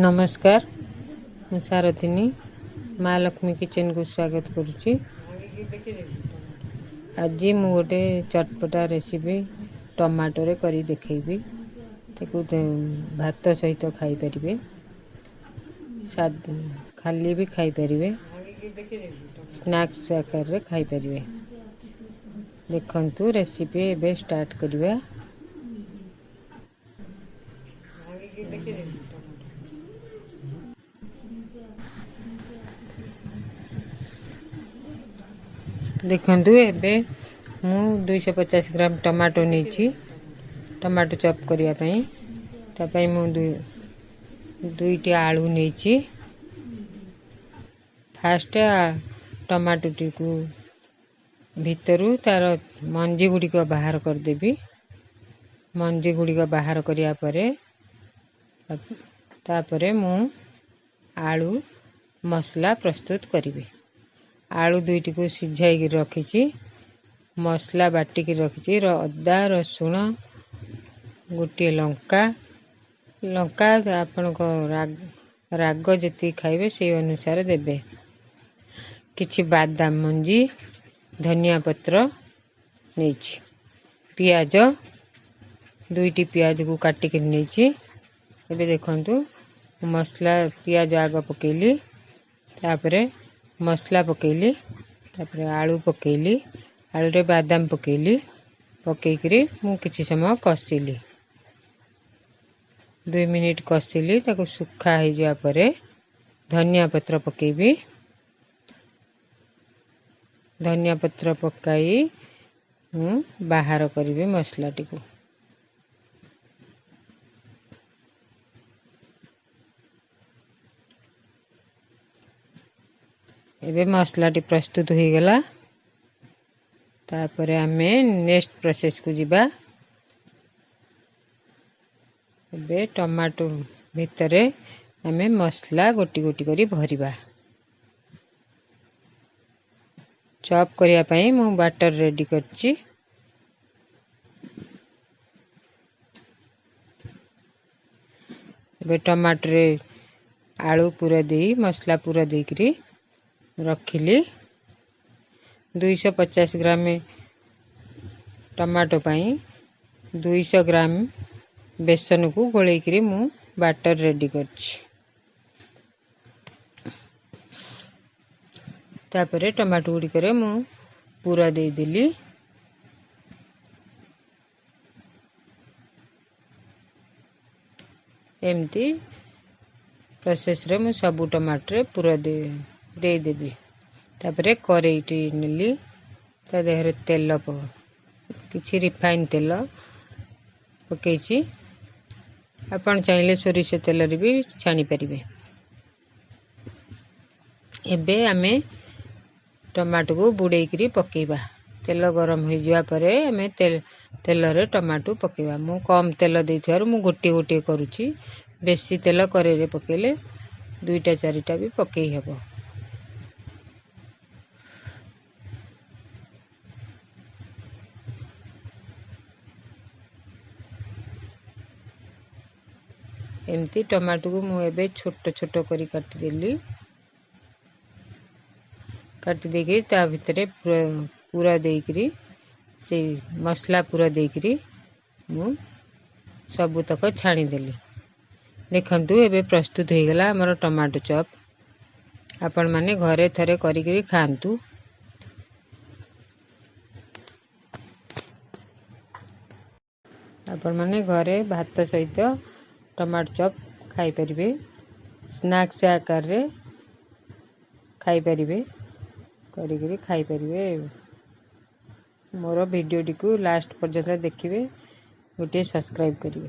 ନମସ୍କାର, ମୁଁ ସାରଥିନୀ ମା ଲକ୍ଷ୍ମୀ କିଚେନକୁ ସ୍ୱାଗତ କରୁଛି। ଆଜି ମୁଁ ଗୋଟେ ଚଟପଟା ରେସିପି ଟମାଟୋରେ କରି ଦେଖେଇବି। ତାକୁ ଭାତ ସହିତ ଖାଇପାରିବେ, ଖାଲି ବି ଖାଇପାରିବେ, ସ୍ନାକ୍ସ ଆକାରରେ ଖାଇପାରିବେ। ଦେଖନ୍ତୁ ରେସିପି ଏବେ ଷ୍ଟାର୍ଟ କରିବା। ଦେଖନ୍ତୁ ଏବେ ମୁଁ 250 ଗ୍ରାମ ଟମାଟୋ ନେଇଛି ଟମାଟୋ ଚପ୍ କରିବା ପାଇଁ। ତା ପାଇଁ ମୁଁ ଦୁଇଟି ଆଳୁ ନେଇଛି। ଫାଷ୍ଟ ଟମାଟୋଟିକୁ ଭିତରୁ ତାର ମଞ୍ଜି ଗୁଡ଼ିକ ବାହାର କରିଦେବି। ମଞ୍ଜି ଗୁଡ଼ିକ ବାହାର କରିବା ପରେ ତାପରେ ମୁଁ ଆଳୁ ମସଲା ପ୍ରସ୍ତୁତ କରିବି। ଆଳୁ ଦୁଇଟିକୁ ସିଝାଇକି ରଖିଛି, ମସଲା ବାଟିକି ରଖିଛି। ଅଦା, ରସୁଣ, ଗୋଟିଏ ଲଙ୍କା, ଲଙ୍କା ଆପଣଙ୍କ ରାଗ ଯେତିକି ଖାଇବେ ସେଇ ଅନୁସାରେ ଦେବେ। କିଛି ବାଦାମ ମଞ୍ଜି, ଧନିଆ ପତ୍ର ନେଇଛି, ପିଆଜ ଦୁଇଟି ପିଆଜକୁ କାଟିକି ନେଇଛି। ଏବେ ଦେଖନ୍ତୁ ମସଲା ପିଆଜ ଆଗ ପକେଇଲି, ତାପରେ ମସଲା ପକେଇଲି, ତାପରେ ଆଳୁ ପକେଇଲି, ଆଳୁରେ ବାଦାମ ପକେଇଲି। ପକେଇକିରି ମୁଁ କିଛି ସମୟ କଷିଲି, 2 ମିନିଟ୍ କଷିଲି। ତାକୁ ଶୁଖା ହେଇଯିବା ପରେ ଧନିଆ ପତ୍ର ପକେଇବି। ଧନିଆ ପତ୍ର ପକାଇ ମୁଁ ବାହାର କରିବି ମସଲାଟିକୁ। ଏବେ ମସଲାଟି ପ୍ରସ୍ତୁତ ହୋଇଗଲା। ତାପରେ ଆମେ ନେକ୍ସଟ ପ୍ରୋସେସକୁ ଯିବା। ଏବେ ଟମାଟୋ ଭିତରେ ଆମେ ମସଲା ଗୋଟି ଗୋଟି କରି ଭରିବା। ଚପ୍ କରିବା ପାଇଁ ମୁଁ ବାଟର ରେଡ଼ି କରିଛି। ଏବେ ଟମାଟୋରେ ଆଳୁ ପୁର ଦେଇ ମସଲା ପୁର ଦେଇକିରି ରଖିଲି। 250 ଗ୍ରାମ ଟମାଟୋ ପାଇଁ 200 ଗ୍ରାମ ବେସନକୁ ଗୋଳେଇକିରି ମୁଁ ବାଟର ରେଡ଼ି କରିଛି। ତାପରେ ଟମାଟୋ ଗୁଡ଼ିକରେ ମୁଁ ପୁର ଦେଇଦେଲି। ଏମିତି ପ୍ରୋସେସ୍ରେ ମୁଁ ସବୁ ଟମାଟୋରେ ପୁର ଦେଇଦେବି। ତାପରେ କରେଇଟି ନେଲି, ତା ଦେହରେ ତେଲ କିଛି ରିଫାଇନ୍ ତେଲ ପକେଇଛି। ଆପଣ ଚାହିଁଲେ ସୋରିଷ ତେଲରେ ବି ଛାଣିପାରିବେ। ଏବେ ଆମେ ଟମାଟୋକୁ ବୁଡ଼େଇକିରି ପକେଇବା। ତେଲ ଗରମ ହୋଇଯିବା ପରେ ଆମେ ତେଲରେ ଟମାଟୋ ପକେଇବା। ମୁଁ କମ୍ ତେଲ ଦେଇଥିବାରୁ ମୁଁ ଗୋଟିଏ ଗୋଟିଏ କରୁଛି। ବେଶୀ ତେଲ କରେଇରେ ପକେଇଲେ 2ଟା 4ଟା ବି ପକେଇ ହେବ। ଏମିତି ଟମାଟୋକୁ ମୁଁ ଏବେ ଛୋଟ ଛୋଟ କରି କାଟିଦେଲି। କାଟି ଦେଇକିରି ତା ଭିତରେ ପୁର ଦେଇକିରି ସେଇ ମସଲା ପୁର ଦେଇକିରି ମୁଁ ସବୁତକ ଛାଣିଦେଲି। ଦେଖନ୍ତୁ ଏବେ ପ୍ରସ୍ତୁତ ହୋଇଗଲା ଆମର ଟମାଟୋ ଚପ୍। ଆପଣମାନେ ଘରେ ଥରେ କରିକିରି ଖାଆନ୍ତୁ। ଆପଣମାନେ ଘରେ ଭାତ ସହିତ ଟମାଟୋ ଚପ୍ ଖାଇପାରିବେ, ସ୍ନାକ୍ସ ଆକାରରେ ଖାଇପାରିବେ, କରିକିରି ଖାଇପାରିବେ। ମୋର ଭିଡ଼ିଓଟିକୁ ଲାଷ୍ଟ ପର୍ଯ୍ୟନ୍ତ ଦେଖିବେ, ଗୋଟିଏ ସବସ୍କ୍ରାଇବ୍ କରିବେ।